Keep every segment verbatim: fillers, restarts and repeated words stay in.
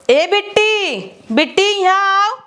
ए बिट्टी, बिट्टी, यहाँ आओ।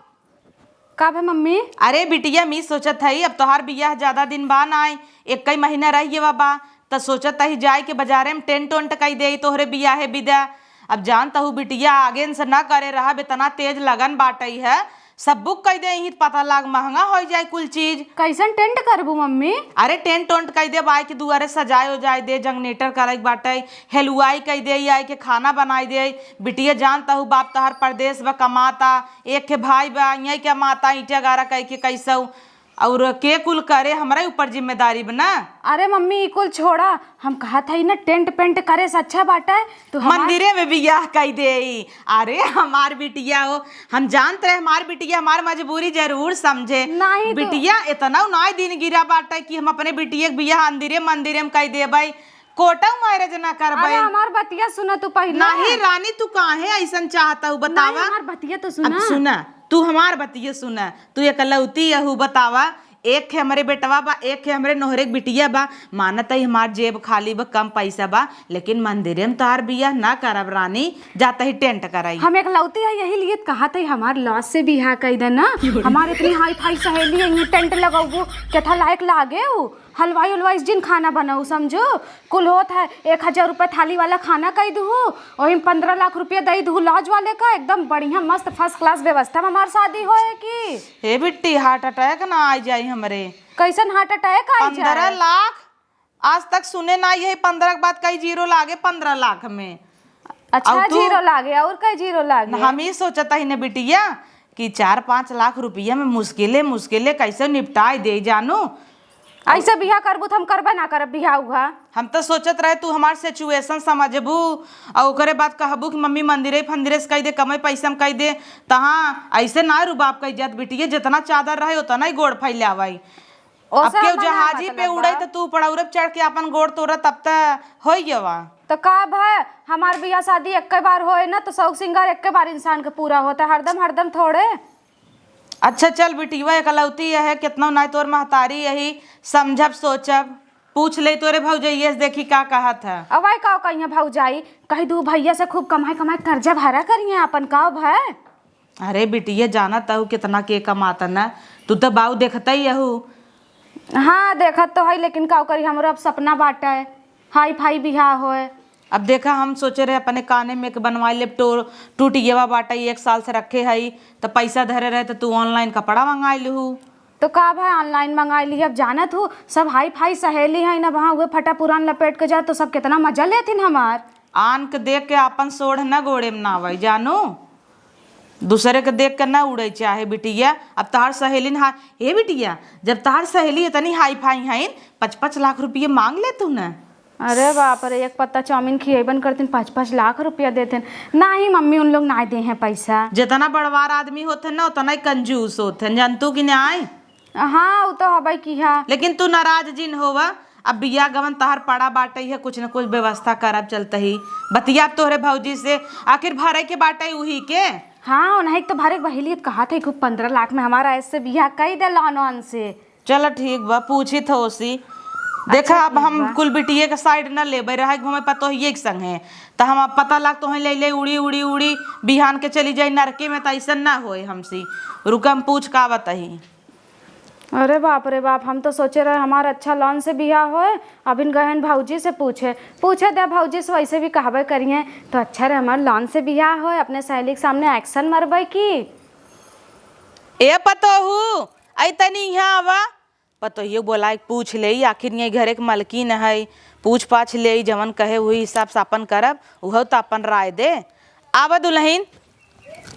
का भा मम्मी? अरे बिटिया, मी सोचत हई, अब तोहार बियाह ज्यादा दिन बा नाई, एक्कई महीना रह गवा बा, त सोचत हई जाए के बजारे में टेंट ओंट कई देई तोहरे बियाहे बिदा। अब जानत हऊ बिटिया, आगे से ना करे रहब, एतना तेज लगन बाटई है, सब बुक कई देई, पता लाग महंगा होइ जाई कुल चीज। कैसन टेंट करबू मम्मी? अरे टेंट ओंट कई देब, आए के दुआरे सजाए उजाए दे, जंगनेटर करई के बाटई, हेलुआई कई देई, आए के खाना बनाई देई। बिटिया जानत हऊ बाप तोहार परदेस बा कमाता, एक ठे भाई बा, यहीं के माता ईंटा गारा कई के कैसऊ, और के कुल करे, हमरा ऊपर जिम्मेदारी बा ना। अरे मम्मी, ई कुल छोड़ा, हम कहत हई ना, टेंट पेंट करे से अच्छा बाटे, तू हमार मंदिरे में बियाह कई देई। अरे हमार बिटिया हो, हम जानत रहे हमार बिटिया हमार मजबूरी जरूर समझे। नहीं तो बिटिया, एतना नाई दिन गिरा बाटे कि हम अपने बिटिया के बियाह अंदिरे मंदिरे में कई देबई, कोर्टो मैरिज ना करबई। अरे हमार बतिया सुना तू पहिले। नहीं रानी, तू काहे ऐसन चाहत हऊ, बतावा। नहीं, हमार बतिया तो अब सुना। सुना, तू हमार बतिया सुना, तू एकलौती अहू, बतावा, एक खे हमरे बेटवा बा, एक खे हमरे नोहरे के बिटिया बा। मानत हई हमार जेब खाली बा, कम पैसा बा, लेकिन मंदिरे में तोहार बियाह ना करब रानी, जात हई टेंट करई। हम एकलौती हई, यही लिए त कहत हई हमार लॉज से बियाह कई दे ना। हमार इतनी हाई फाई सहेली है, ये टेंट लगौबू, केथा लायक लागे उ? हलवाई उलवाई से जिन खाना बनाऊ, समझो। कुल होत है एक हजार रुपया थाली वाला खाना कई दुहू, ओही में पन्द्रह लाख रुपया दई दुहू लॉज वाले का, एकदम बढ़िया मस्त फर्स्ट क्लास व्यवस्था में हमार शादी होए की। हे बिट्टी, हार्ट अटैक ना आ जाई हमरे। कैसन हार्ट अटैक आ जाए? पन्द्रह लाख? आज तक सुने ना, यही पन्द्रह के बाद कई जीरो लागे पन्द्रह लाख में। अच्छा, अउर तू जीरो लागे, अउर कई जीरो लागे? हम ही सोचत हई न बिटिया कि चार पाँच लाख रुपया में मुश्किले मुश्किले कैसे निपटाई दे जानू। ऐसे बियाह करबू त हम करबे ना करब बियाह उहा। हम तो सोचत रहे तू हमार सिचुएशन समझबू अउर ओकरे बाद कहबू कि मम्मी मंदिरे फंदिरे से कई दे, कमे पैसा में कई दे। तहाँ ऐसे ना रुबाब कई जात बिटिया, जितना चादर रहे उतना ही गोड़ फैलावई। अब ओसे केहू हमार ना जहाजी पे मतलब उड़े बा। त तू पड़ौरब चढ़ के आपन गोड़ तोड़ तब त होई गवा। त का भा, हमार बियाह शादी एक्के बार होए ना, त शौक सिंगार एक्के बार इंसान के पूरा होता, हरदम हरदम थोड़े। अच्छा चल बिटिया, एकलौती है, केतनो नाई तोर महतारी यही, समझब सोचब, पूछ ले तोरे भौजैया से, देखी का कहत है। अवाई का कहिया भौजाई, कही दू भैया से खूब कमाई कमाई कर्जा भरा करिए आपन, का भा? अरे बिटिया, जानत हऊ केतना के कमात न, तू त बाऊ देखत ही हऊ। हाँ, देखत तो हई, लेकिन का करी, हमरो अब सपना बाटे, हाई फाई बियाह होए। अब देखा, हम सोचे रहे अपने काने में एक बनवाई लेब, टो-, टूट गवा बाटे, एक साल से रखे हई, त पैसा धरे रहे त तू online कपड़ा मंगाई लिहू। तो का भाई, online मंगाई ली। अब जानत हू, सब हाई फाई सहेली हईन, अब हाँ, उहे फटा पुरान लपेट के जाए, तो सब केतना मजा लेथिन हमार। आन के देख के आपन सोढ़ न गोड़े में ना आवै, जानू। दूसरे के देख के ना उड़े चाहे बिटिया। अब तहार सहेलिन हा-, हे बिटिया, जब तहार सहेली इतनी हाई फाई हईन, पाँच पाँच लाख रुपये मांग ले तू न। अरे बाप रे, एक पत्ता चाउमीन खियैबन करतिन, पाँच पाँच लाख रुपया देतिन। नाही मम्मी, उन लोग ना देहे पैसा। जितना बड़वार आदमी होते न, उतना ही कंजूस होते, जानतू कि नाही? हाँ, उ तो हबै किहा। लेकिन तू नाराज जिन होवा, अब बियाह गवन तहार पड़ा बाटै है, कुछ न कुछ व्यवस्था करब चलतही। बतियाब तोहरे भौजी से, आखिर भरै के बाटै उही के। हाँ, उन्हीं के तो भरे के बहिली कहत है, खूब पन्द्रह लाख में हमारा ऐसे बियाह कई दे loan वोन से। चल ठीक बा, पूछित हो ओसी। देखा, अच्छा, अब ठीक हम बा। कुल बिटिये के side न लेबै, रहे के हमें पतोहिये के संगे। त हम अब पता लाग तोहें ले ले उड़ी, उड़ी, उड़ी, बिहान के चली जाई नरके में, त ऐसन ना होए हमसे। रुका, हम पूछ का बताई। अरे बाप रे बाप, हम तो सोचे रहे हमार अच्छा loan से बियाह होए। अभिन गहन भौजी से पूछे, पूछे दे भौजी से, वैसे भी कहबे करिए तो अच्छा रहे हमार loan से बियाह होए, अपने सहेली के सामने action मरबै की। ए पतोहू, ऐ तनी यहाँ आवा। पतोहियो बोलाए के पूछ लेई, आखिर ये घरे के मलकिन है, पूछ पाछ लेई, जवन कहे वही हिसाब से अपन करब, उहो त अपन राय दे। आवा दुलहिन।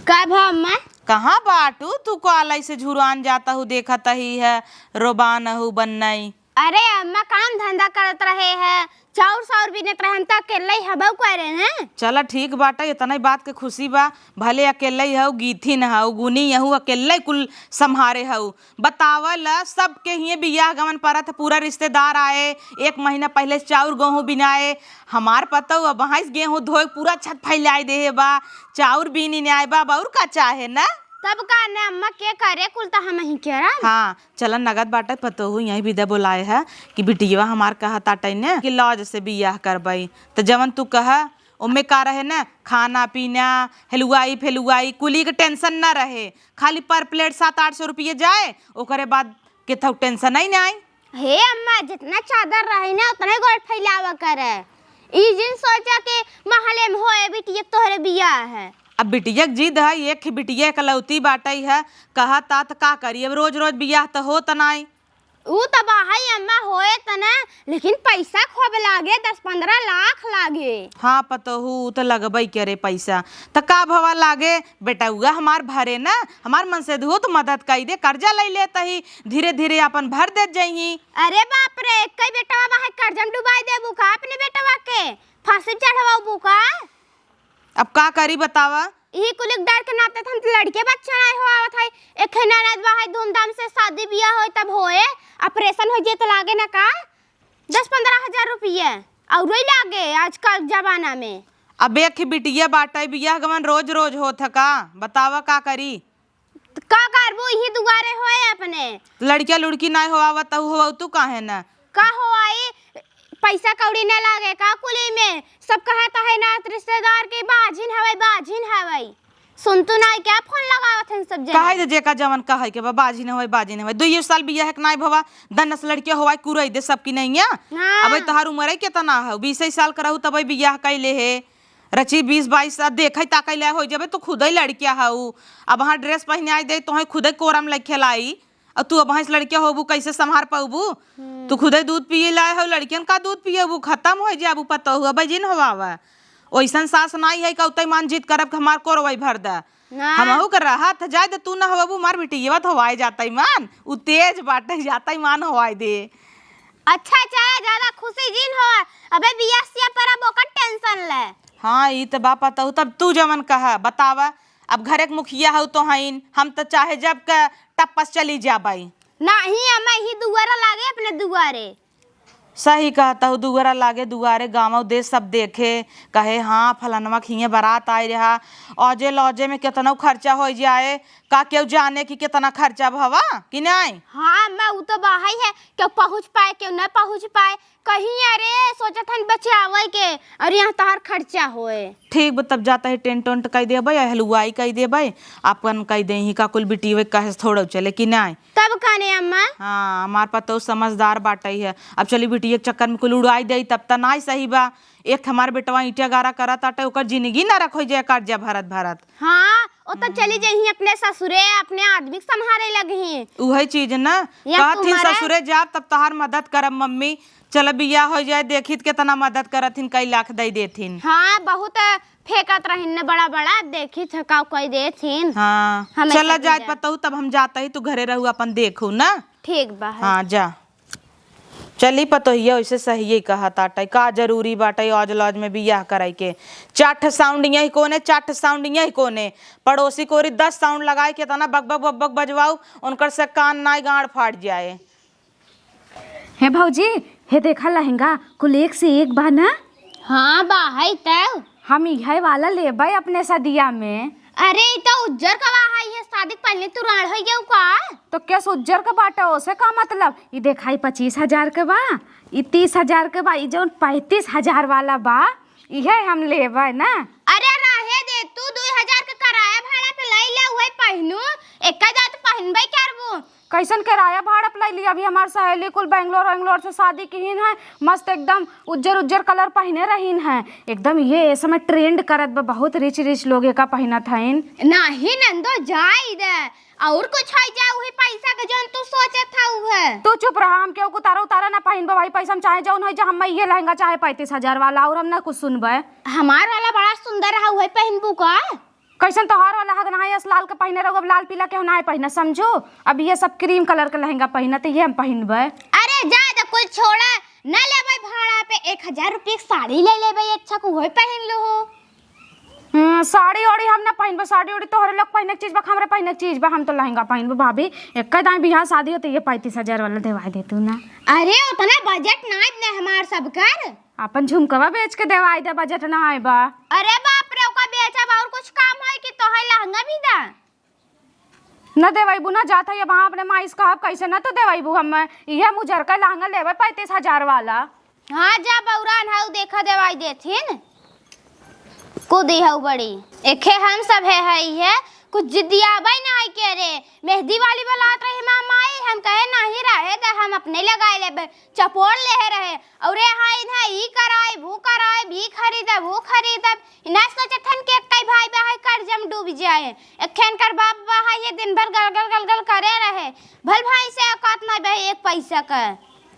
का भा अम्मा? कहाँ बाटू तू? काल ऐसे झुरान जाता हूँ, देखत ही है, रोबान हूँ बन्नई। अरे अम्मा, काम धंधा करत रहे है, चाउर साउर बीनत रहन त अकेले ही हबऊ करे हैं। चला ठीक बाटे, इतना ही बात के खुशी बा। भले अकेले ही हऊ, गीथिन हऊ, गुनी हऊ, अकेले ही कुल संभारे हऊ। बतावल, सबके हिये बियाह गवन परत, पूरा रिश्तेदार आए, एक महीना पहिले चाउर गेहूं बिनाए। हमार पतऊ अब भैंस गेहूं धोए पूरा छत फैलाए देहे बा, चाउर बीनी ने आए बा, अब और का चाहे ना? तब का ने अम्मा के करे, कुल त हम ही केरा। हाँ, चलन नगद बाटे, पतोहू यही विदा बोलाए है कि बिटिया हमार कहत आटे ने कि लॉज से बियाह करबई, त जवन तू कह ओमे का रहे न, खाना पीना, हलुआई फेलुआई, कुली के tension न रहे। खाली per plate सात आठ सौ रुपये जाए, ओकरे बाद केथऊ tension ही नाई। हे अम्मा, जितना चादर रही ना, उतने गोड़ फैलावा करे। ई जिन सोचा कि महले में होए बिटिया के तोहरे बियाह है। अब बिटिया के जिद है, एक ही बिटिया एकलौती बाटई है, कहता त का करी, अब रोज रोज बियाह त होत नाई। ऊ त बाहई अम्मा, होए त ना, लेकिन पैसा खूब लागे, दस पन्द्रह लाख लागे। हाँ पतोहू, ऊ त लगबई करे पैसा। त का भवा लागे, बेटउआ हमार भरे ना, हमार मनसेधुओ त मदद कई दे, कर्जा लई लेत ही, धीरे धीरे आपन भर देत जइही। अरे बाप रे, कई बेटवा बाहई कर्जा में डुबाई देबू का अपने बेटवा के? फांसी चढ़वाबू का? अब का करी बतावा? इही कुल के डर के नाते त हम लड़के बच्चा नाई होआवत है। एक है ननद बाहई, धूमधाम से शादी बियाह होई तब होए, operation हो जे त लागे ना का दस पन्द्रह हजार रुपये, औरो ही लागे आजकल जमाना में। अब एक ही बिटिया बाटे, बियाह गवन रोज रोज होत है का? बतावा का करी? त का करबू, इही दुआरे होए अपने। लड़किया लुड़की नाई होआवत, तहु होआऊ तू काहे न? का होआई, पैसा कौड़ी न लागे का कुली में? सब कहत है नात रिश्तेदार के बाझिन हवई, बाझिन हवई। सुनतू नाई क्या फोन लगावत हन सब जने? कहे दे जेका जवन कहे के बा, बाझिन हवई, बाझिन हवई। दुइयो साल बियाह के नाई भवा, दन्नस लड़किया होवाई कुरई दे सबकी नैया। हाँ। अबे तोहार उमर है केतना है? बीस साल के रहू तबे बियाह कैले हे। रची बीस बाईस, अब देखई ताकई ले होई जबे, तू खुदई लड़किया हऊ। अब हाँ dress पहिने आई दे, तोहे खुदई कोरम लइखे लाई। अब तू अब भैंस लड़किया होबू, कैसे संभार पउबू? हम्म। तू खुदई दूध पिए लाए हऊ, लड़कियन का दूध पिएबू? खतम होई जाबू पतोहू, अब जिन होवावा। ओइसन सास नाई है कि उतई मान जिद करब कि हमार कोरवई भर दा। ना। हमहू के रहत ह, जाए दे, तू ना होबू, मार बिटियवा त होवाए जातई मान, उ तेज बाटे, जातई मान होवाए दे। अच्छा, चाहे ज्यादा खुशी जिन हो, अबे बियाह सिया पर अब ओकर tension ले। हाँ, ई त बा पतोहू, तब तू जवन कहा, बतावा, अब घरे के मुखिया हऊ तो हईन, हम त चाहे जब के टप्पस चली जाबई। नाही, अम्मा, ही दुआरा लागे अपने दुआरे। सही कहत हऊ, दुआरा लागे दुआरे, गाँव देश सब देखे, कहे, "हाँ, फलनवा के हिये बारात आए रहा।" औजे लौजे में केतनो खर्चा होइ जाए, का केहू जाने कि केतना खर्चा भवा कि नाई? हाँ, अम्मा, उ तो बाहई है, केहू पहुँच पाए, केहू न पहुँच पाए। कहीं, "अरे, सोचत हन बचावे के, अरे, यहाँ तहार खर्चा होए।" ठीक बा, तब जातही टेंट वेंट कई देबे, या हलवाई कई देबे, आपन कई देही का कुल बिटियवे कहे से थोड़ो चले कि नाई? तब काने अम्मा? हाँ, हमार पतोह समझदार बाटई है। अब चली बिटिया के चक्कर में कुल उड़ाई देई, तब त नाई सही बा। एक हमार बेटवा ईंटिया गारा करत आटे, ओकर जिंदगी नरक होइ जाए कर्जा भरत भरत। हाँ, ओ त चली जइही अपने ससुरे, अपने आदमी के संभारे लगही। उहे चीज न, या कहत हिन तुम्हारे ससुरे जाब तब तहार मदद करब मम्मी। चल बियाह होइ जाए, देखी त केतना मदद करत हिन, कई लाख दई देथिन। हाँ, बहुत फेंकत रहिन न बड़ा बड़ा, देखी त का कई देथिन। हाँ, हमेशा चला जाए पतोहू, तब हम जातही, तू घरे रहू, अपन देखू न। ठीक बा है। हाँ, जा। चली पतोहिया, ओइसे सहिये कहत आटे, का जरूरी बाटे औज लौज में बियाह कराई के? चार ठे sound यही कोने, चार ठे sound यही कोने, पड़ोसी कोरी दस sound लगाए के तना बक बक बक बक बजवाऊ, उनकर से कान नाई गाड़ फाट जाए। हे भौजी, हे देखा लहंगा, कुल एक से एक बा ना? हाँ बा, है तब। हम इहे वाला लेबै अपने सदिया में। अरे, ई तो उज्जर का बा है, ये शादी के पहले तू राड़ हो गया का? तो केस उज्जर का बाटे, ओसे का मतलब? ई देखा, ई पच्चीस हजार के बा, ई तीस हजार के बा, ई जौन पैंतीस हजार वाला बा, इहे हम लेबै ना। अरे रहे दे, तू दुई हजार के किराया भाड़ा पे लई ले, उहे पहिनू, एक जात पहिनबै करबू। कैसन किराया भाड़ा पे लई ली? अभी हमार सहेली कुल बैंगलोर वैंगलोर से शादी किहिन है, मस्त एकदम उज्जर उज्जर colour पहिने रहिन है, एकदम ये, ये समय trend करत बा, बहुत rich rich लोग एका पहिनत हइन। नाही नंदो, जाई दे, और कुछ होइ जाए उही पैसा के जौन तू सोचत हऊ है। तू चुप रहा, हम केहू के उतारा उतारा ना पहिनबे भाई, पैसा हम चाहे जौन होइ जा, हम इहे लहंगा चाहे पैंतीस हजार वाला, और हम ना कुछ सुनबे। हमार वाला बड़ा सुंदर है, उहे पहिनबू का? कैसन तोहार वाला हगनाई अस लाल के पहिने रहू, अब लाल पीला केहू नाई पहिने, समझू? अब ये सब cream colour के लहंगा पहिनत, ये हम पहिनबे। अरे जा दे, कुल छोड़ा, न लेबै भाड़ा पे, एक हजार रुपये के साड़ी ले लेबै, अच्छा को वही पहिन लो हो। हम्म, साड़ी ओड़ी हम ना पहिनबे, साड़ी ओड़ी तोहरे लोग पहिने के चीज बा, हमरे पहिने के चीज बा, हम तो लहंगा पहिनबे भाभी। एक दाई बियाह शादी हो तो ये पैंतीस हजार वाला देवाई दे तू ना। अरे उतना budget ना है हमार सबकर। आपन झुमकवा बेच के देवाई दे, budget ना आए बा। अरे बाप रे, ओका बेचब और कुछ काम है कि तोहे लहंगा भी दा? न देवैबू, न जात है, अब हाँ अपने माई से कहब, कैसे न तो देवैबू, हम इहे मुजर का लहंगा लेबे पैंतीस हजार वाला। हाँ जा बौरान हाउ देखा देवाई देथिन। कूदी हऊ बड़ी। एखे हम सब है, है, है, कुछ जिदियाबै नाहीं के रे। मेहंदी वाली बोलात रही माँ माई, हम कहे नाहीं रहे दे, हम अपने लगाए लेबे, चपोर लेहे रहे। अउर रे हाँ इन्हें ई कराइब, ऊ कराइब, ई खरीदब, ऊ खरीदब। इन्हें सोचत हन कि एक्कै भाई बा है कर्जा में डूब जाए। एखे इनकर बाप बा है, ये दिन भर गलगल गलगल करे रहे। भल भाई से औकात नाहीं बा है एक पैसा का।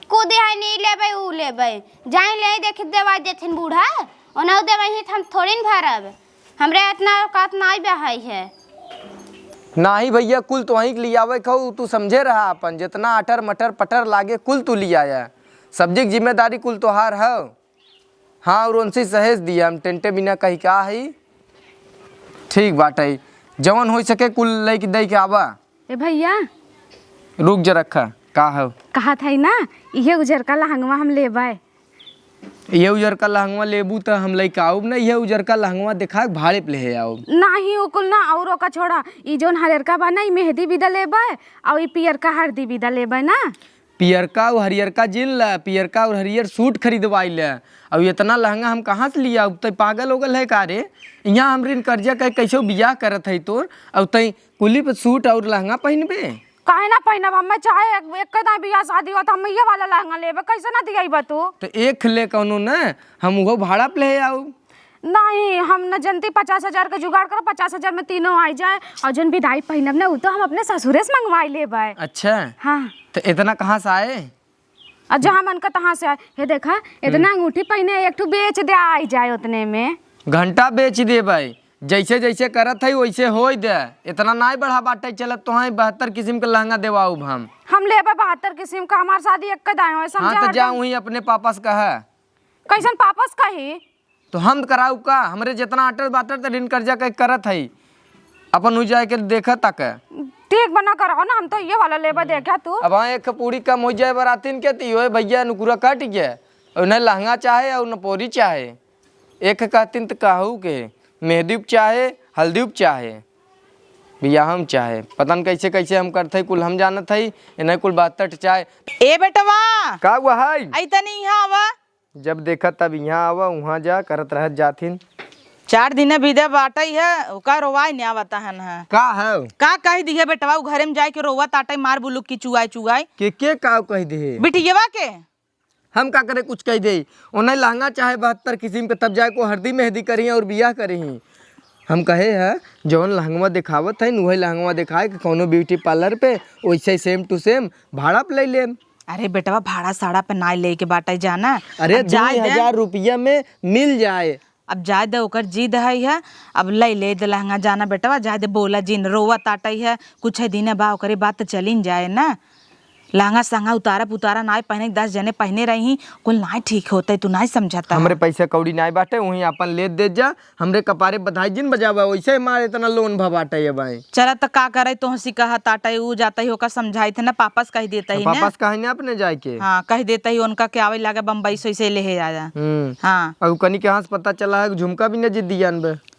कूदी है नी लेबै, ऊ लेबै। जाई ले देख देवा देथिन बूढ़ा, ओनहु देबै ही त हम थोड़ी न भरब। हमरे इतना औकात नाहीं बा है, है। नाहीं भइया, कुल तोहीं के लियावे क हउ, तू समझे रहा अपन, जितना अटर मटर पटर लागे कुल तू लियाया। सब्जी क जिम्मेदारी कुल तोहार हउ। हाँ, अउर उनसे सहेज दिया हम, टेंटे बिना कही का है। ठीक बाटइ, जवन होइ सके कुल लइके दइके आवा। ए भइया। रुक जा रखा, का हउ? कहत हई ना, इहे उजरका लहंगवा हम लेबै। इहे उजरका लहंगवा लेबू त हम लइके आउब ना, इहे उजरका लहंगवा देखा के भाड़े पे लेहे आउब। नाहीं, उ कुल ना, अउर ओका छोड़ा, ई जौन हरियरका बा ना, ई मेहंदी बिदा लेबै, अउर ई पियरका हरदी बिदा लेबै ना। पियरका अउर हरियरका जिन ला, पियरका अउर हरियर सूट खरीदवाइ ले। अउर इतना लहंगा हम कहाँ से लियाउब? तै पागल हो गल है का रे? इहाँ हमरिन कर्जा कइ कइसो बियाह करत है तोर, अउर तै कुली पे सूट अउर लहंगा पहिनबे? काहे ना पहिनब? हम्मे चाहे एक, एक दाईं बियाह शादी होत, हम इहे वाला लहंगा लेबे, कइसे ना दियइबा तू? त एक ले कउनो न, हम उहो भाड़ा पे लेहे आउब। नाहीं, हम न जनती, पचास हजार क जुगाड़ करो, पचास हजार में तीनों आइ जाए, अउर जौन बिदाई पहिनब न, उ तो हम अपने ससुरे से मंगवाइ लेबै। अच्छा। हाँ। त इतना कहाँ से आए? अउर जहाँ मन का तहाँ से आए। हे देखा, इतना हम्म। अंगूठी पहिने, एक ठो बेच दे, आइ जाए उतने में। घंटा बेच देबै, जइसे जइसे करत है वइसे होइ दे। इतना नाहीं बढ़ा बाटइ चलत, तोहइ बहत्तर किसिम क लहंगा देवाउब हम। हम लेबै बहत्तर किसिम क, हमार शादी एक्कै दाईं होइ, हाँ, समझा त जा हरदम। उहीं अपने पापा से कहा। कइसन पापा से कही? त हम कराउब का? हमरे जेतना अटर बाटर त ऋण कर्जा कइ करत हई, अपन उ जाए के देखा ताके। ठीक बा, ना कराओ ना, हम तो इहे वाला लेबे। हम्म। देखा तू। अब हाँ, एक पूड़ी कम होइ जाए बरातिन के, त इहो भइया नुकुरा कट गया। अउर न लहंगा चाहे अउर न पोरी चाहे। एक कहतिन त कहू के, मेहंदी प चाहे, हल्दी प चाहे, बियाह म चाहे। पता न कइसे कइसे हम करत हई, कुल हम जानत हई, इन्हें कुल बात त चाहे। ए बेटवा। का हुआ है? आई तनी इहाँ आवा। जब देखा तब इहाँ आवा, उहाँ जा, करत रहत जाथिन। चार दिन बिदा बाटइ है, ओका रोवाइ न्या बताहन है। का है? का कहि दिहे बेटवा, उ घरे में जाइके रोवा ताटइ, मार बुलुक की चुआइ चुआइ। के, के का कहि दिहे? बिटियवा के। हम का करे कुछ कहि देई? ओने लहंगा चाहे बहत्तर किसिम के, तब जाए को हरदी मेहंदी करिहीं अउर बियाह करिहीं। हम कहे है, जौन लहंगवा देखावत है, उहे लहंगवा देखाए के कौनो beauty parlour पे, वइसे same to same भाड़ा पे लइ लेम। अरे बेटवा, भाड़ा साड़ा पे नाहीं लेइ के बाटइ जाना। अरे, अब जाए दे। दुइ हजार रुपया में मिल जाए। अब जाए दे, ओकर जिद है, है, अब लइ लेइ दे लहंगा जाना बेटवा, जाए दे, बोला जिन, रोवा ताटइ है, कुछ है दिन बा, ओकरे बाद त चलिन जाए ना। लहंगा सहंगा उतारा पुतारा नाहीं पहिने, दस जने पहिने रही, कुल नाहीं ठीक होतइ, तू नाहीं समझत है। हमरे पैसा कौड़ी नाहीं बाटइ, उहीं आपन लेत देत जा, हमरे कपारे बधाई जिन बजावा, वइसे हमार इतना लोन भवाटइ है भाई। चला त का करइ, तोहसी कहत आटइ, उ जातइ ओका समझाइत है ना, पापस कहि देतइ ना। पापस कहे ना अपने जाए के। हाँ, कहि देतइ उनका के आवइ लागे बम्बई से, वइसे लेहे आया। हम्म। हाँ। अउर कनी के हाँ से पता चला है, झुमका भी न जिद्दियान बे।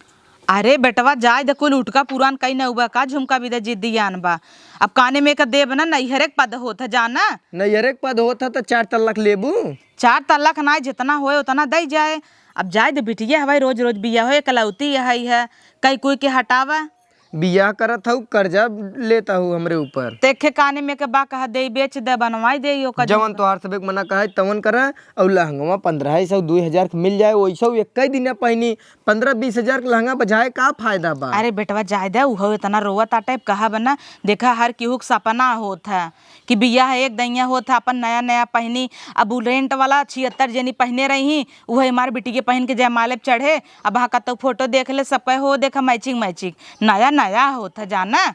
अरे बेटवा, जाए दे, कुल उठका पुरान कई न हुआ का, झुमका भी दे जिद्दियान बा। अब काने में का देब ना, नैहरे के पद होत है, जाना। नैहरे के पद होत है त चार तल्लक लेबू? चार तल्लक नाहीं, जितना होए उतना दइ जाए। अब जाए दे बिटिया हवाई, रोज रोज बिया होए, एकलौती यही है, कई कोई के हटावा। बियाह करत हऊ, कर्जा लेत हऊ हमरे ऊपर। तेखे काने में के बा कहा दे, बेच दे, बनवाई दे, ओकर जवन तोहार सबेक मना कहे तवन करे, अउर लहंगवा पन्द्रह सौ, दुई हजार के मिल जाए, वइसहू एक्कै दिना पहिनी, पन्द्रह बीस हजार के लहंगा बजाए का फायदा बा? अरे बेटवा, जाए दे, उहो इतना रोवत आटे, अब कहब ना, देखा हर केहू के सपना होत है कि बियाह एक दइया होत है, अपन नया नया पहिनी, अब उ rent वाला छिहत्तर जेनी पहिने रही, उहे हमार बिटिया पहिन के जयमाले पे चढ़े, अब हाँ कतौ photo देख ले, सब कहे, "हो देखा, matching matching, नया नया होत है, जाना।"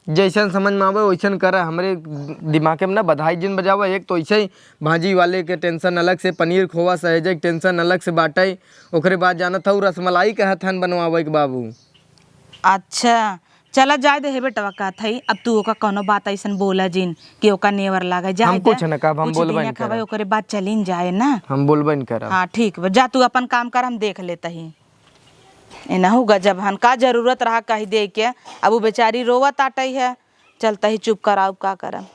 जैसन समझ में आवे, वैसन करा। हमरे दिमागे में ना बधाई जिन बजावा। एक तो ऐसे ही भाजी वाले के tension अलग से, पनीर खोवा सहेजे के tension अलग से बाटे। ओकरे बाद जानत हऊ, रसमलाई कहत हन बनवावे के बाबू। अच्छा, चला जाए दे, हे बेटवा कहत हई, अब तू ओका कौनो बात ऐसन बोला जिन कि ओका नेवर लागे, जाए हम दे। कुछ न कहब, हम कुछ बोलबे दिना न करब। खवाई, ओकरे बाद चलिन जाए ना। हम बोलबे न करब। हाँ, ठीक बा, जा तू अपन काम कर, हम देख लेत ही। एनहू गजब हन, का जरूरत रहा कहि दे के, अब उ बेचारी रोवत आटई है। चलता ही चुप कराउब, का करब।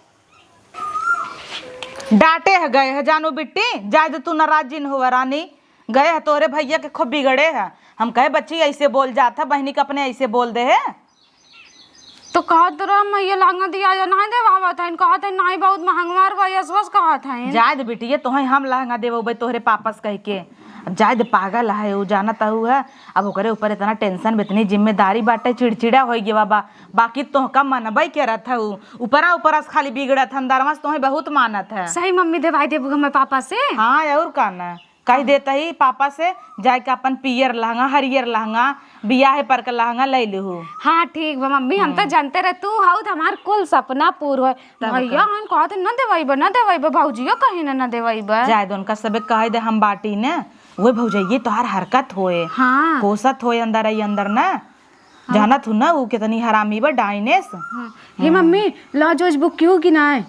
डांटे है गए है, जानू बिट्टी, जाए दे, तू नाराज जिन होवा रानी। गए है तोरे भैया के खूब बिगड़े है, हम कहे बच्ची ऐसे बोल जात है, बहिनी के अपने ऐसे बोल दे है। तो कहत रह मैया लहंगा दिया जा, नाहीं देवावत हइन, कहत हइन नाहीं बहुत महंगवार बा, यस वस कहत हइन। जाए दे बिटिया, तोहे हम लहंगा देवउबे तोहरे पापा से कह के। अब जाए दे, पागल है उ, जानत हउ है। अब ओकरे ऊपर इतना tension, इतनी जिम्मेदारी बाटे, चिड़चिड़ा होइ गया बा। बाकी तोहका मनबे करत है उ, ऊपरा ऊपरा से खाली बिगड़त है, अंदरवा से तोहे बहुत मानत है। सही मम्मी, देवाई देबू हमें पापा से? हाँ, और का ना। कह देत ही पापा से, जाए के अपन पियर लहंगा, हरियर लहंगा, बियाहे पर के लहंगा ले लिहू। हाँ, ठीक बा मम्मी, हम तो हम्म। जानते रहे तू हऊ तो हमार कुल सपना पूर होए। तब भैया का? हन कहत न देवइबे, न देवइबे, भौजियो कहीं न, न देवइबे। जाए दे उनका सबे कह दे हम बाटी न, वो भौजइये तोहार हरकत होए, हाँ। कोसत होए अंदर ही अंदर न। हाँ। जानत हूँ ना, उ कितनी हरामी बा, डाइनेस। हाँ। हे हम्म। मम्मी, लाज ओज बुक की हो कि नाय?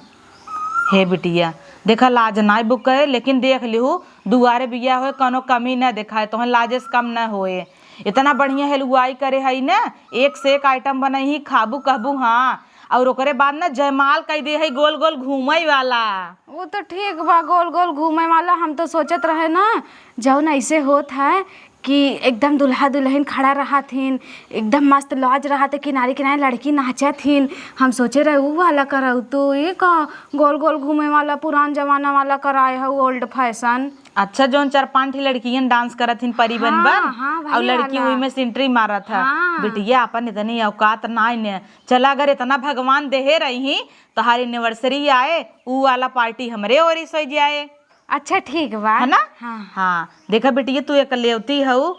हे बिटिया, देखा, लाज नाय बुक करे, लेकिन देख लिहू, दुआरे बिया होए, कौनो कमी न देखाए, तोहन लाजे से कम न होए। इतना बढ़िया हलुआई करे हई न, एक से एक item बनई ही, खाबू कहबू हाँ। और ओकरे बाद न जयमाल कई दे हई गोल गोल घूमई वाला। वो तो ठीक बा, गोल गोल घूमई वाला। हम तो सोचत रहे न, जौन ऐसे होत है कि एकदम दुल्हा दुल्हन खड़ा रहत हिन, एकदम मस्त लॉज रहत है, किनारे किनारे लड़की नाचत हिन। हम सोचे रहे ऊ वाला कराऊ, तो ये का गोल गोल घूमे वाला पुरान जमाना वाला कराए हऊ, old fashion। अच्छा, जौन चार पांच ठे लड़कियन dance करत हिन परी बन हाँ, बन, हाँ, और वही लड़की वाला। उई में से entry मारत है। हाँ। बिटिया, अपन इतनी औकात नाई ने। चला, अगर इतना भगवान देहे रही, तोहार anniversary आए, ऊ वाला party हमरे ओरी से जाए। अच्छा, ठीक बा। है ना? हाँ। हाँ, देखा बिटिया, तू एकलेवती हऊ,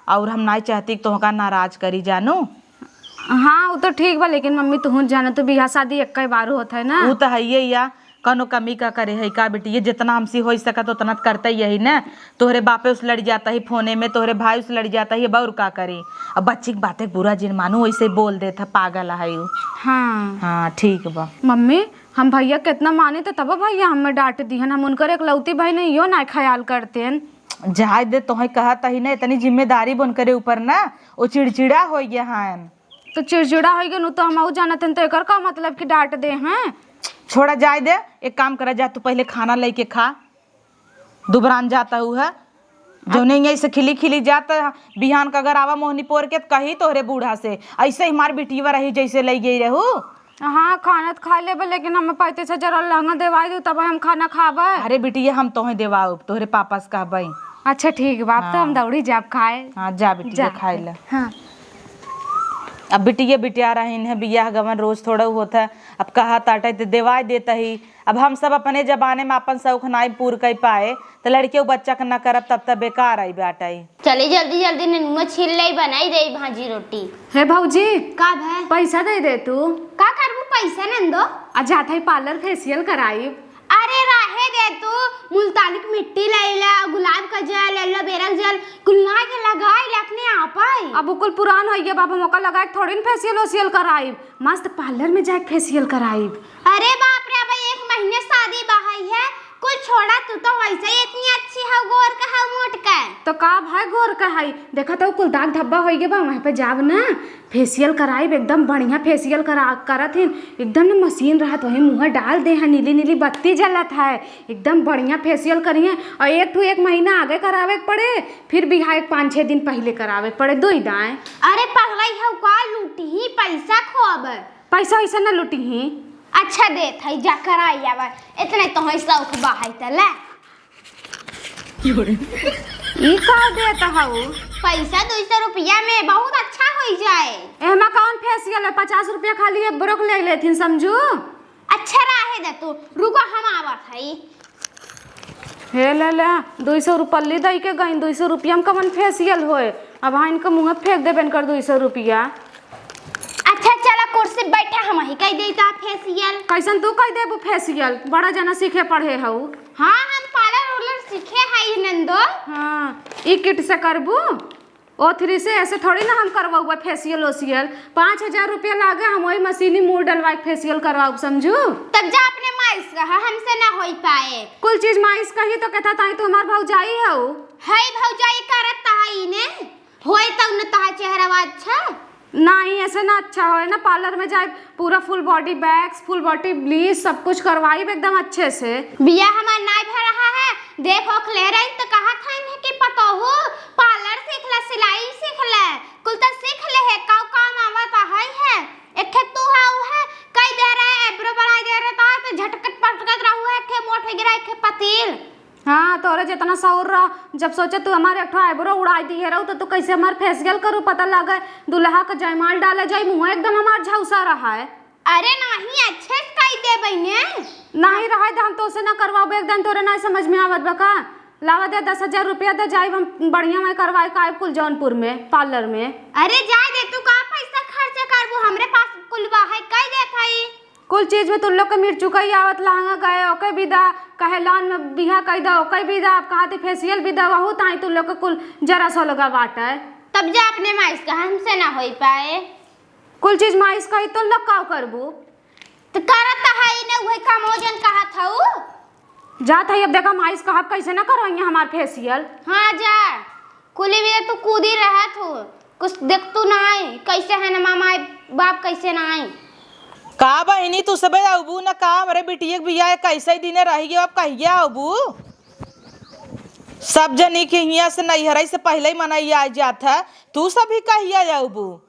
और हम नाई चाहती कि तोहका नाराज करी, जानू। हाँ, वो तो ठीक बा, लेकिन मम्मी, तुहूँ जाना तो बियाह शादी एक्के बार होत है ना। ऊ तो हइये या, कौनो कमी का करे है का बिटिया, जितना हमसे होइ सकत उतना तो करते ही यही ना। तोहरे बापे उस लड़ जाता ही फोने में, तोहरे भाई उस लड़ जाता ही, अब और का करे। अब बच्ची की बातें बुरा जिन मानू, वैसे बोल देत है, पागल है ऊ। हाँ। हाँ, ठीक बा। मम्मी, हम भैया कितना माने तो तब भैया हमें डांट दिहन। हम उनकर एकलौती बहिन है, यो ना ख्याल करतेन। जाए दे, तोहे कहत ही ना, इतनी जिम्मेदारी बन करे ऊपर ना, वो चिड़चिड़ा हो गया हन। तो चिड़चिड़ा हो गया नु, तो हम ऊ जानत हन, तो एकर का मतलब कि डांट दे हैं? छोड़ा, जाए दे, एक काम करा, जा तू पहले खाना लेके खा। दुबरान जात हऊ है, जौने यहीं से खिली खिली जात, बिहान का अगर आवा मोहनी पोर के, त कही तोहरे बूढ़ा से, "ऐसे ही हमार बिटिया रही जैसे लई गई रहू।" हाँ, खाना तो खा लेबे, लेकिन हमें पैंतीस हजार और लहंगा देवाई दू, तब हम खाना खाबे। अरे बिटिया, हम तोहे देवाउब, तोहरे पापा से कहबे। अच्छा, ठीक बा, अब तो हम हाँ। दौड़ी जाब खाए। हाँ, जा बिटिया, जा। खाए ला। हाँ। अब बिटिया बिटिया रहिन है, बियाह गवन रोज थोड़ा होत है, अब कहा ताटे तो देवाई देता ही। अब हम सब अपने जमाने में अपन शौक नाई पूर कर पाए, तो लड़कियों बच्चा के ना करब, तब तक बेकार आई बाटई। चली जल्दी जल्दी नेनुआ छील ले, बनाई दे भाजी रोटी। हे भौजी, का भे? पैसा दे दे तू। का करबू पैसा नंदो? आ जात है parlour facial कराई। अरे रहे दे तू, मुल्तानी की मिट्टी लैला, गुलाब का gel, एलोवेरा gel, कुल ला के लगाई ले अपने आप आई। अब वो कुल पुरान हो गया बाबा, मौका लगा के थोड़ी न facial ओसियल कराई। मस्त parlour में जाके facial कराइब। अरे बाप रे, अब एक महीने शादी बहाई है, कुल छोड़ा, तू तो वैसे ही इतनी अच्छी हऊ, गोर का हऊ, मोट का। तो का भाई गोर का हई, देखा तो कुल दाग धब्बा होई गे बा, वहाँ पे जाब ना, facial कराइब, एकदम बढ़िया facial करा, करत हिन, एकदम ना मशीन रहत, वही मुँह डाल दे है, नीली नीली बत्ती जलत है, एकदम बढ़िया facial करिए। और एक ठो एक महीना आगे करावे के पड़े, फिर बिहार एक पाँच छः दिन पहले करावे के पड़े, दुई दाएँ। अरे पगलाई हऊ का, लूटी ही पैसा खोब। पैसा वैसा न लूटी ही। अच्छा देत हई, जा कराई आवा, इतने तो है शौक बा है त ले। ई का देत हऊ? पैसा दुई सौ रुपया में बहुत अच्छा होई जाए। एहमा कौन facial है, पचास रुपया खाली एक ब्रोक ले लेथिन समझू। अच्छा रहे दे तू, रुको हम आवत हई। हे ले ले, दुई सौ रुपल्ली दई के गईन, दुई सौ रुपया में कवन facial होए? अब हाँ इनका मुँह फेंक देबे इनकर दुई सौ रुपया। अच्छा चला कुर्सी बैठा, हम ही कई देई ता facial। कैसन तू कई देबू facial? बड़ा जना सीखे पढ़े हऊ। हाँ हम parlour उर्लर सीखे हई नंदो। हाँ, ई kit से करबू? ओ थ्री से ऐसे थोड़ी ना हम करवाउबे facial ओसियल। पाँच हजार रुपया लागे, हम वही मशीनी मुँह डलवा के facial करवाउब, समझू? तब जा अपने माई से कहा, हमसे ना होई पाए। कुल चीज माई से कही तो कहता ताई तू हमार भौजाई हऊ। हई भौजाई करत तहाई ने, होई तब न तहार चेहरा अच्छा। नाहीं, ऐसे ना अच्छा होए ना, parlour में जाए पूरा full body wax, full body bleach, सब कुछ करवाइब एकदम अच्छे से। बिया हमार नाई भय रहा है, देख ओख ले रही तो कहा था इन्हें कि पतोहू parlour सीख सिलाई सीख ले, कुल त सीख ले है, काउ काम आवत है, है। एक ठे तू हाउ है, कई दे रहे, eyebrow बनाई दे रहे, तो, तो झटकत पटकत रहू है, एक ठे मोट गिरा, एक ठे पतील। हाँ, तोरे जितना सौर रहा, जब सोचे तू हमारे एक ठो eyebrow उड़ाई दिहे रहू, तो तू कैसे हमार facial करू, पता लगे, दुल्हा का जयमाल डाले जाई, मुँह एकदम हमार झौसा रहा है। अरे नाही, अच्छे से कई देबे ने। नाही रहे दे, हम तोसे ना करवाबे, एकदम तोरे ना समझ में आवत बा का? लावा दे, दस हजार रुपया दे, जाइब हम बढ़िया में करवाए का आइब कुल जौनपुर में, parlour में। अरे जाए दे, तू का पैसा खर्चा करबू, हमरे पास कुल बा है, कई देत हई। कुल चीज में तुम लोग के मिर्चू कई आवत, लहंगा गए, ओके भी दा, कहे lawn में बिहा कई दा, ओके भी दा, अब कहा थी facial भी दा, वहू ताई तुम लोग के कुल जरा सो लगा बाटे। तब जा अपने माई से कहा, हमसे ना होई पाए। कुल चीज माई से कही, तुम लोग का करबू? तो करत तो है ही ने, वही काम हो जन कहा था उ। जात है, अब देखा माई से कहब कैसे ना करवाइए हमार facial। हाँ जा, कुली भी तू कूदी रहत हो, कुछ देख तू ना आई, कैसे है ना मामा बाप कैसे ना आई। का बहिनी, तू सबे अउबू न का? हमरे बिटिया के बियाह इक्कीसे दिने रहि गयो, अब कहिया अउबू? सब जनी के हियाँ से नैहरई से पहिले ही मनई आ जात है, तू सब ही कहिया अउबू?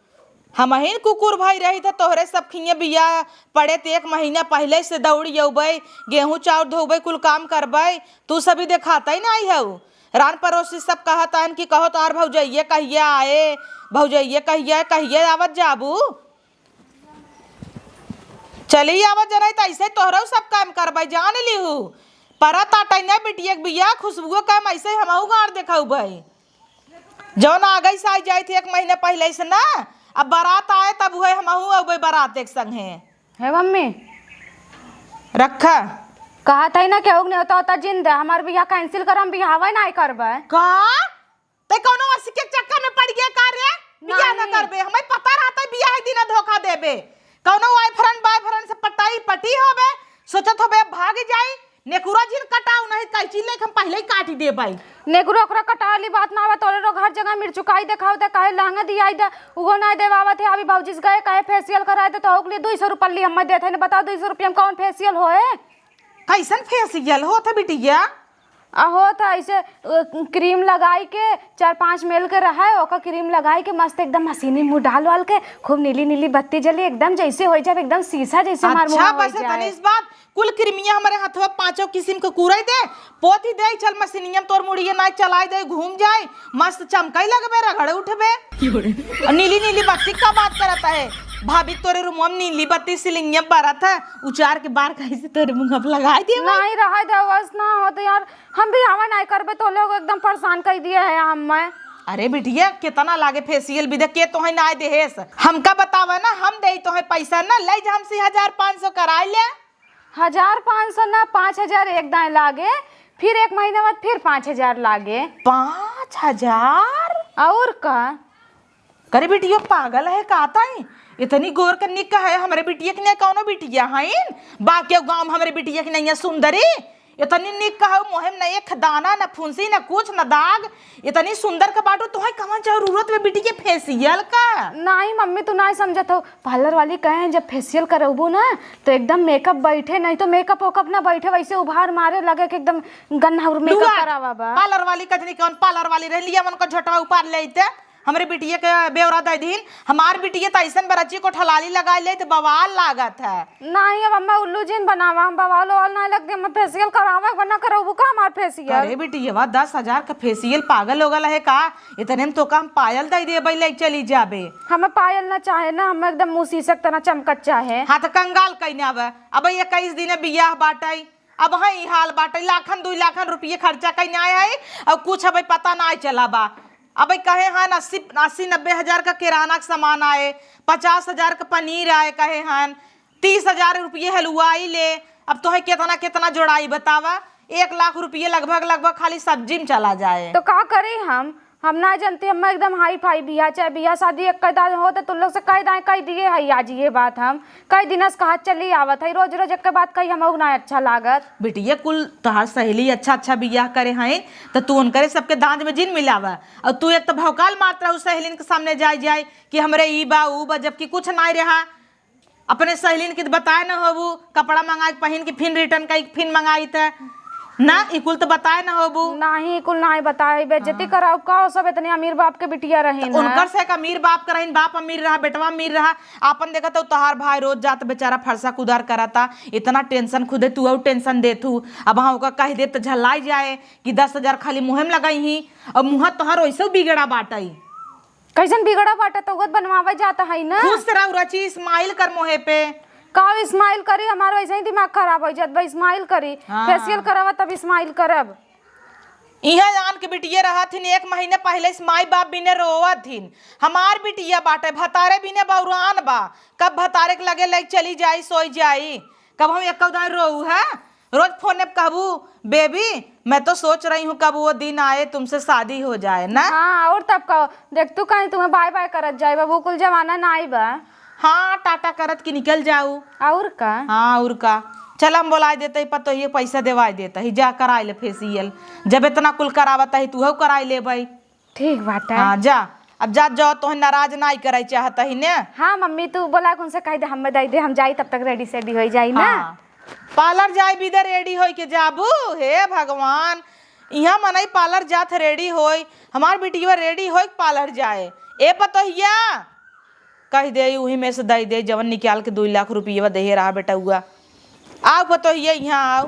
हमहिन कुकुर भई रही था, तोहरे सब खिया बियाह पड़े त एक महीना पहिले से दौड़ी अउबे, गेहूँ चाउर धोबे, कुल काम करबे, तू सभी देखाते ही नाई हऊ। रान पड़ोसी सब कहत आन कि कहो तोहार भौजइये कहिया आए, भौजइये कहिया, कहिया आवत जाबू? चली आवत जनाई त ऐसे तोहरऊ सब काम करबे, जान लिहू। परत आटै ना बिटिया के बियाह, खुशबुओ काम ऐसे हमहू गाड़ देखउबे। जौन आगे से आई जाई थी एक महीना पहिले से ना, अब बारात आए तब उहे हमहू अउबे बारात एक संगे। हे मम्मी। रखा। कहत है ना केहू के नेवता होता जिन दे, हमार बियाह cancel कर, हम बियाहवे नाई करबे। का? ते कौनो असी के चक्कर में पड़ गया का रे? बियाह ना नहीं। करबे, हमें पता रहता है बियाह के दिन धोखा देबे। कौनो boyfriend, boyfriend से पटाई पटी होबे, सोचत होबे अब भाग जाई। नेकुरा जिन कटाऊ नहीं, कैंची लेके हम पहिले ही काटी देबे। नेकुरा ओकरा कटावे वाली बात ना आवे, तोरे लोग हर जगह मिर्चुकाई देखाओ दे, काहे लहंगा दियाई दे, उहो ना देवावत है। अभी बाबूजी से गए, काहे facial कराए दे, तो ओकरे लिए दुई सौ रुपया ली हमें देते हैं, बताओ दुई सौ रुपया में कौन facial होए? कैसन facial होत है बिटिया? आ होत है ऐसे, अ, cream लगाई के, चार पाँच ml के रहे, ओकर cream लगाई के मस्त एकदम मशीनी मुँह डाल वाल के, खूब नीली नीली बत्ती जली, एकदम जैसे हो जाए, एकदम शीशा जैसे हमार अच्छा, मुँह हो बस जाए। तनी इस बात, कुल क्रीमिया हमरे हथवा पाँचों किसिम के कुरई दे, पोती दे, चल मशीनिया में तोर मुड़िया नाई चलाई दे, घूम जाए, मस्त चमकई लगबे, रगड़ उठबे। और नीली नीली बत्ती का बात करत है? भाभी तोरे रूमवा में नीली बत्ती सीलिंगिया बरत है, उचार के बार कहीं से तोरे मुँह पे लगाई दे भाई। नहीं रहे दे, बस ना हो तो यार, हम बियाहवा नहीं करबे तो लोग एकदम परेशान कर दिए है हम मैं। अरे बिटिया, कितना लागे facial भी दे, के तोहे ना देहेस? हमका बतावा ना, हम देई तोहे पैसा ना, ले जा हमसे हजार पाँच सौ कराई ले। हजार पाँच सौ ना, पाँच हजार एक दाएँ लागे, फिर एक महीना बाद फिर पाँच हजार लागे। पाँच हजार? और का? करे बिटिया, पागल है का ताई? इतनी गोर के निक है हमरे बिटिया के नहीं कौनो बिटिया हईन? बाकी गाँव में हमरे बिटिया के नहीं है सुंदरी? इतनी निक कहू, मोहे में न एक दाना, न फुंसी, न कुछ, न दाग। इतनी सुंदर के बाटू, तोहे कवन जरूरत बा बिटिया facial का? नहीं मम्मी, तू नहीं समझत हो। Parlour वाली कहे हैं, जब facial करबू ना, तो एकदम makeup बैठे, नहीं तो makeup वेकअप ना बैठे, वैसे उभार मारे लगे कि एकदम गन्ना और makeup लुआ, करावा बा। Parlour वाली कजनी कौन parlour वाली रहे, लिया मन को झोटवा उपार ले आते। हमरे बिटिया के ब्यौरा दे दीन। हमार बिटिया त अइसन बरची को ठलाली लगाई ले त बवाल लागत है। नहीं, अब हमें उल्लू जिन बनावा, हम बवाल उवाल नहीं लगते, हमें facial करावे, वरना करबू का हमार facial? अरे बिटिया, दस हजार का facial पागल हो गल है का? इतने में तो काम पायल दे देबे, ले चली जाबे। हमें पायल ना चाहे ना, हमें एकदम मुँह शीशक तना चमकत चाहे। हाँ, तो कंगाल कहीं ना आवे। अब इक्कीस दिन बियाह बाटई, अब हाँ ई हाल बाटे, लाखन दुई लाखन रुपये खर्चा कइने आए है, और कुछ अबे पता ना चला बा। अबे कहे हन अस्सी, अस्सी नब्बे हजार का किराना का सामान आए, पचास हजार का पनीर आए, कहे हन तीस हजार रुपये हलवाई ले। अब तोहे कितना कितना जोड़ाई बतावा, एक लाख रुपये लगभग लगभग खाली सब्जी में चला जाए। तो का करी हम? हम ना जनती, हम एकदम हाई फाई बियाह, चाहे बियाह शादी एक दान होत, तो लोग से कह दाएं, कह दिए है आज ये बात हम कई दिन से कहत चली आवत है, रोज रोज एक बात कही, हमहू ना अच्छा लागत। बिटिया, कुल तोहार सहेली अच्छा अच्छा बियाह करे हैं, तो तू उनकरे सबके दांज में जिन मिलावा। और तू एक तो भौकाल मारत रहू सहेलिन के सामने जाए जाए कि हमरे ई बा ऊ बा, जबकि कुछ ना रहा। अपने सहेलिन के बताए न होबू, कपड़ा मंगा के पहिन के फिन return कई के फिन मंगाई त। ना, ई कुल त बताए ना होबू। नाही, ई कुल नाही बताए, बेइज्जती हाँ। कराउब का, वो सब इतने अमीर बाप के बिटिया रही तो ना। उनकर से एक अमीर बाप के रही, बाप अमीर रहा, बेटवा अमीर रहा, आपन देखत हो तोहार भाई रोज जात बेचारा फरसा कुदार कराता, इतना tension खुदे तू और tension देत हू। अब हाँ ओका कह देब त झल्लाई जाए कि दस हजार खाली मुँहे में लगाई ही, और मुँह तोहार वैसे बिगड़ा बाटई। कैसन बिगड़ा बाटे, तो उगत बनवावे जात है ना। खुश रह रची, smile कर मोहे पे। का smile करी, हमार वैसे ही दिमाग खराब हो जात बा, smile करी। हाँ। Facial करावा तब smile करब। इहाँ जान के बिटिया रहत हिन, एक महीने पहले से माई बाप बिने रोवत हिन। हमार बिटिया बाटे, भतारे बिने बौरान बा, कब भतारे के लगे लग चली जाई, सोई जाई, कब हम एक दाई रोऊ है। रोज फोन पे कहबू, "बेबी, मैं तो सोच रही हूँ कब वो दिन आए तुमसे शादी हो जाए ना।" हाँ, और तब का, देख तू कहीं तुम्हें बाय बाय करत जाए, बाबू कुल जमाना ना आई बा। हाँ, टाटा करत कि निकल जाऊ। और का? हाँ, और का। चल हम बोलाए देते ही, पतोहिए पैसा देवाए देते ही, जा कराए ले facial। जब इतना कुल करावत ही, तू कराए ले भाई। ठीक बाटे। हाँ, जा। अब जात जाओ, तोहे नाराज नाई करे चाहत ही ने। हाँ मम्मी, तू बोला के उनसे कह दे, हम दे दे, हम जाई तब तक ready सेडी होई जाई ना। हाँ। Parlour जाई बिदे ready होई के जाबू, हे भगवान, इहाँ मनई parlour जात ready होई, हमार बिटिया ready होई के parlour जाए। ए पतोहिया, कह दे, उही में से दे दे, जवन निकाल के दुई लाख रुपया देहे रहा बेटउआ। आउ पतोहिया, इहाँ आउ।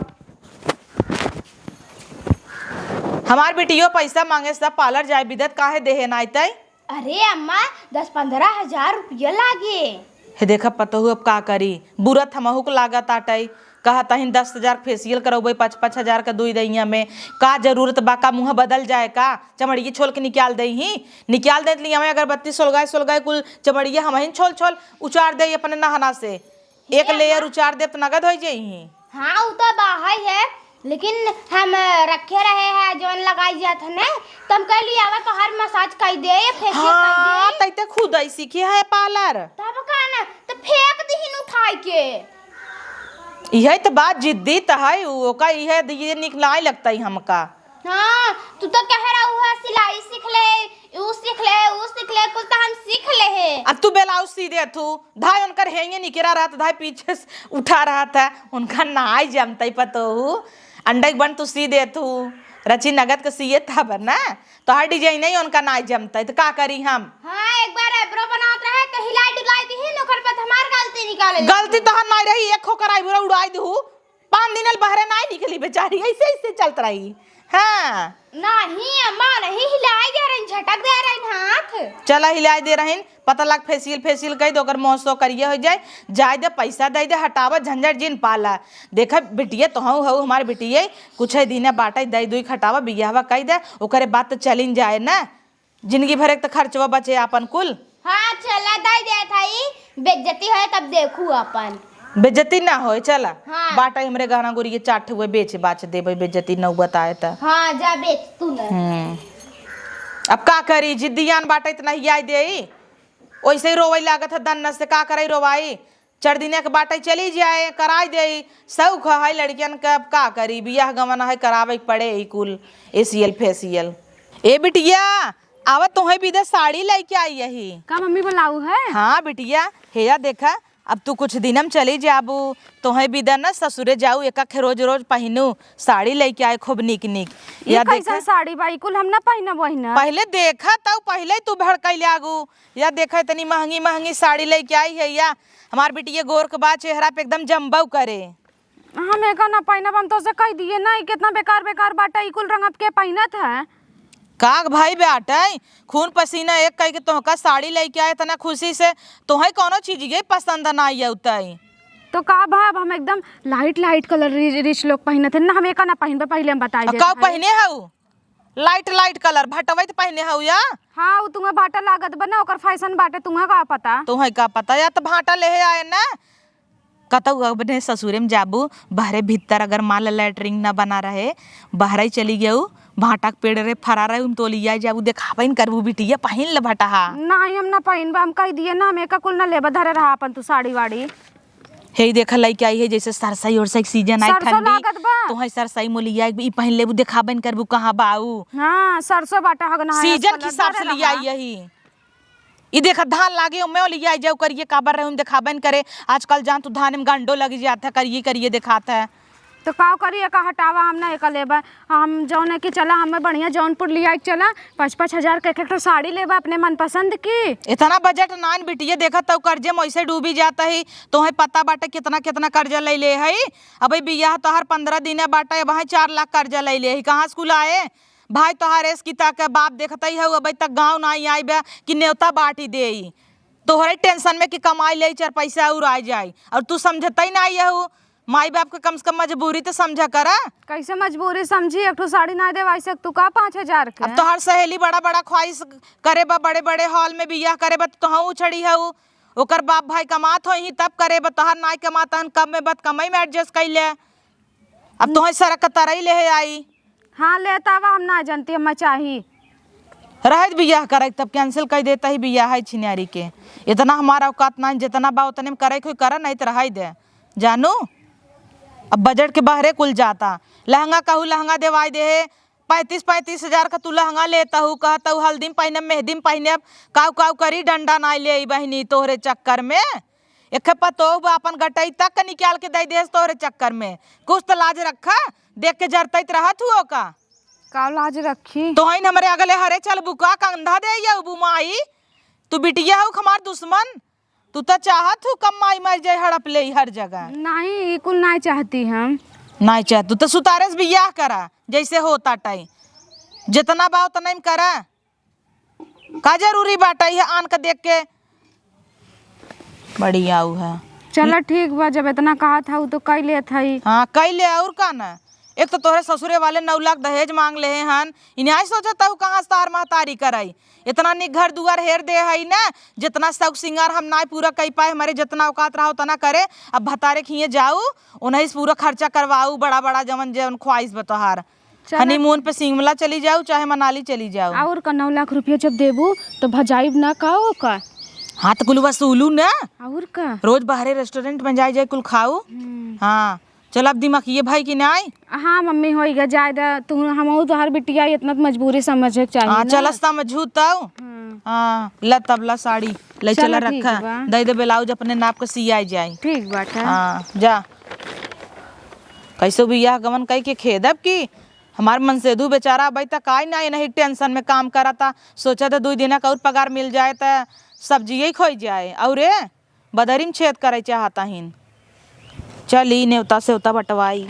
हमार बिटियो पैसा माँगे, सब parlour जाए बिदत, काहे देहे नाई तै? अरे अम्मा, दस पन्द्रह हजार रुपया लागे। हे देखा पतोहू, अब का करी, बुरा त हमहू के लागत आटै। कहत हइन दस हजार facial करौबै, पाँच पाँच हजार का दुई दइया में, का जरूरत बा, का मुँह बदल जाए का? चमड़िया छोल के निकाल देइहीं, निकाल देत लियावे अगरबत्ती सोलगाए सोलगाए कुल चमड़िया हमहिन छोल छोल उचार देई अपने नहना से। एक ए layer अम्मा। उचार देब त नगद होइ जइहीं। हाँ, उ त बाहै है, लेकिन हम रखे रहे हैं जौन लगाई जात है ना, त हम कहली आवा तोहार massage कई दे, facial कई हाँ, दे। तै ते खुदै सीखे है parlour। तब का ना, त फेंक दिहिन उठाई के। इहै त बात जिद्दी त है, उ ओका इहै दिए निक नाई लगतै हमका। हाँ, तू तो कह रहा हुआ सिलाई सीख ले, ऊ सीख ले, ऊ सीख ले, कुल तो हम सीख ले हे। अब तू blouse सी देत हू, धाय उनकर हेंगे निकरा रहत, धाय पीछे से उठा रहत है, उनका नाई जमतै पतोहू। अंडे के बन तू सी देत हू, रची नगद के सिए तब ना, तोहार design ही उनका नाई जमतै, त का करी हम? हाँ, एक बार eyebrow बनावत रहे, त हिलाई डुलाई दिहिन, ओकर बाद हमार गलती निकाले गलती तोहार नाई रही, एक खोकर eyebrow उड़ाई दिहू, पाँच दिन ले बहरे नाई निकली बेचारी, ऐसे ऐसे चलत रही। हाँ। नहीं अम्मा, नहीं हिलाई दे रही, झटक दे रही हाथ। चला हिलाई दे रही, पता लग facial facial कई दे, ओकर मुँह सो करिया होइ जाए, जाए दे, पैसा दे दे, हटावा झंझट जिन पाला। देखा बिटिया, तोहू हऊ हमार बिटिया, कुछ है दिन बाटे, दे दुई हटावा, बियाहवा कई दे, ओकरे बाद त चलिन जाए ना। जिंदगी भर एक त खर्चवा बचे आपन कुल। हाँ, चला दे देत हई, बेइज्जती होए तब देखू अपन। बेइज्जती ना होए, चला। हाँ। बाटा हमरे गहना गुरिया चार ठे हुए, बेच बाच देबे, बेइज्जती नौबत आए त। हाँ, जा बेच तू ना। हम्म। अब का करी, जिद्दियान बाटा इतना हियाई देई, ओइसे ही रोवै लागत है दन्न से, का करै रोवाई। चार दिने के बाटे चली जाए, कराई देई। शौक है लड़कियन के, अब का करी, बियाह गवन है, करावे के पड़े ई कुल, facial facial। ए बिटिया, आवा तोहे बिदे साड़ी लइके आई यही। का मम्मी बुलाऊ है? हाँ बिटिया, हेया देखा, अब तू कुछ दिनम चली जाबू, तोहे बिदे न ससुरे जाऊ, एका खे रोज रोज पहिनू, साड़ी लइके आए खूब नीक नीक। ये या कैसन देखा। साड़ी बा? ई कुल हम ना पहिनब वही ना। पहले देखा तऊ, पहले तू भड़कैले आगू। या देखा, इतनी महंगी महंगी साड़ी लइके आई है या। हमार बिटिया गोर के बा, चेहरा पे एकदम जम्बऊ करे। हम एका ना पहिनब, हम तोसे कह दिए ना, ई कितना बेकार बेकार बाटे, ई कुल रंग अब के पहिनत है? का भाई बाटे, खून पसीना एक कई के तोहका साड़ी लइके आए इतना खुशी से, तोहे कौनो चीज ये पसंद ना आई उतई। तो का भा, अब हम एकदम light light colour रि-, rich लोग पहिनत है ना, हम एका ना पहिनबे, पहले हम बताई अब देत का हई। पहिने हऊ? Light light colour भटवैत पहिने हऊ या? हाँ, उ तुम्हें भाटा लागत बा ना, ओकर fashion बाटे, तुम्हें का पता? तुम्हें का पता? या त भाटा लेहे आए ना, कतौ अपने ससुरे में जाबू, बहरे भीतर अगर मान ला latrine ना बना रहे, बहरे चली गयू, भाटा के पेड़ रे फरा रहे, उम तोली आई जाबू, देखाबे न करबू बिटिया, पहिन ले भटहा। नहीं, हम ना पहिनबा, हम कह दिए ना, हम एका कुल ना लेबा, धरे रहा अपन तू साड़ी वाड़ी। हे देखा लइके आई है जैसे सरसई ओरसई के season आई सरसों ठंडी। लागत बा। तोहे सरसई मोलिया ई पहिन लेबू, देखाबे न करबू कहाँ बाऊ। हाँ, सरसों बाटा हगना है season आजकल, की हिसाब से धरे लिया रहा। यही। ई देखा धान लागे, ओमे लिया जाऊ करिए काबर रहे, देखाबे न करे। आजकल जान तू धान में गंडो लग जात है, करिए करिए देखात है। तो का करी, एका हटावा, हम ना एका लेबे। हम जौन है कि चला, हमें बढ़िया जौनपुर लिया के चला, पाँच पाँच हजार के एक एक ठो साड़ी लेबे अपने मनपसंद की। इतना बजट नान बिटिया, देखत तउ कर्जे में वैसे डूबी जात ही। तोहे पता बाटे कितना कितना कर्जा ले ले हई। अबे बियाह तोहार पन्द्रह दिन बाटे, अबहीं चार लाख कर्जा ले ले हई, कहाँ से कुल आए? भाई तोहार एस किता के बाप देखत ही हऊ, अबे तक गाँव नाई आई बे कि नेवता बाटी देई। तोहरे टेंशन में कि कमाई ले चार पैसा और आ जाई, और तू समझत ही नाई हऊ। माई बाप के कम से कम मजबूरी तो समझा करा। कैसे मजबूरी समझी? एक ठो साड़ी ना देवाई सक तू का पाँच हजार के? अब तोहार सहेली बड़ा बड़ा ख्वाहिश करे बा, बड़े बड़े हॉल में बियाह करे बा, तो तोहू उछड़ी हऊ। ओकर बाप भाई कमात होई तब करे बा, तोहार नाई कमात हन, कम में बत कमाई में एडजस्ट कैले। अब तोहे सड़क के तरई ले आई। हाँ, लेत आवा, हम ना जानती, हम चाही। रहे दे बियाह करे, तब कैंसिल कर देता ही बियाह है छिनारी के। इतना हमारा औकात ना, जितना बा उतने में करे कोई करा, नहीं तो रहे दे जानू। अब बजट के बहरे कुल जाता। लहंगा कहू लहंगा देवाई दे है, पैंतीस पैंतीस हजार का तू लहंगा लेता हूँ, कहता हूँ हल्दी में पहने, मेहंदी में पहने, अब काऊ काऊ करी, डंडा नाई ले आई बहिनी तोहरे चक्कर में। एक पतोह बा, अपन गटई तक के निकाल के दे देस तोहरे चक्कर में। कुछ तो लाज रखा, देख के जरतैत रहत हुओ का? का लाज रखी? तोहइन हमरे अगले हरे चलबू का, कंधा दे अबू माई। तू बिटिया हऊ हमार दुश्मन। तू तो चाहत हू कमाई मर जाए हड़प ले हर जगह। नहीं, ई कुल नहीं चाहती हम। नहीं चाहत, तू तो सुतारे से बियाह करा, जैसे होता टाई। जितना बा उतना में करा। का जरूरी बाटे है आन के देख के? बड़ी आऊ है। चला ठीक बा, जब इतना कहत हऊ तो कई लेत हई। हाँ, कई ले, और का ना। एक तो तोहरे ससुरे वाले नौ लाख दहेज मांग लेहे हन, इन्हें आई सोचत हऊ कहाँ से तार महतारी कराई। इतना निक घर दुआर हेर दे हई ना, जितना शौक सिंगार हम नाई पूरा कई पाए, हमारे जितना औकात रहा उतना करे। अब भतारे खिए जाऊ, उन्हीं से पूरा खर्चा करवाऊ, बड़ा बड़ा जवन जवन ख्वाहिश बा तोहार। चला। हनीमून पे शिमला चली जाऊ, चाहे मनाली चली जाऊ। और का, नौ लाख रुपया जब देबू, तो भजाइब ना का ओका? हाँ, तो कुल वसूलू ना। और का? रोज बाहरे रेस्टोरेंट में जाए जाए कुल खाऊ। हम्म। हाँ, चल अब दिमाग ये भाई की नाई। हाँ मम्मी, होई गा, जाए दा तू, हमहू तोहार बिटिया, इतना तो मजबूरी समझे के चाहिए हाँ, ना। चल समझू तऊ। हम्म। हाँ, ला तबला साड़ी, ले चला चला ठीक रखा, बा। दे दे ब्लाउज अपने नाप के सियाई जाए। ठीक बात है। हाँ, जा। कैसे बियाह गमन कई के खेदब की हमार मनसेधू बेचारा अबई तक आई ना, नहीं टेंशन में काम करता। सोचा था दुई दिना का और पगार मिल जाए त सब्जिये खोई जाए। और ए, बदरी में छेद करे चाहता हिन। चली नेवता सेवता बंटवाई।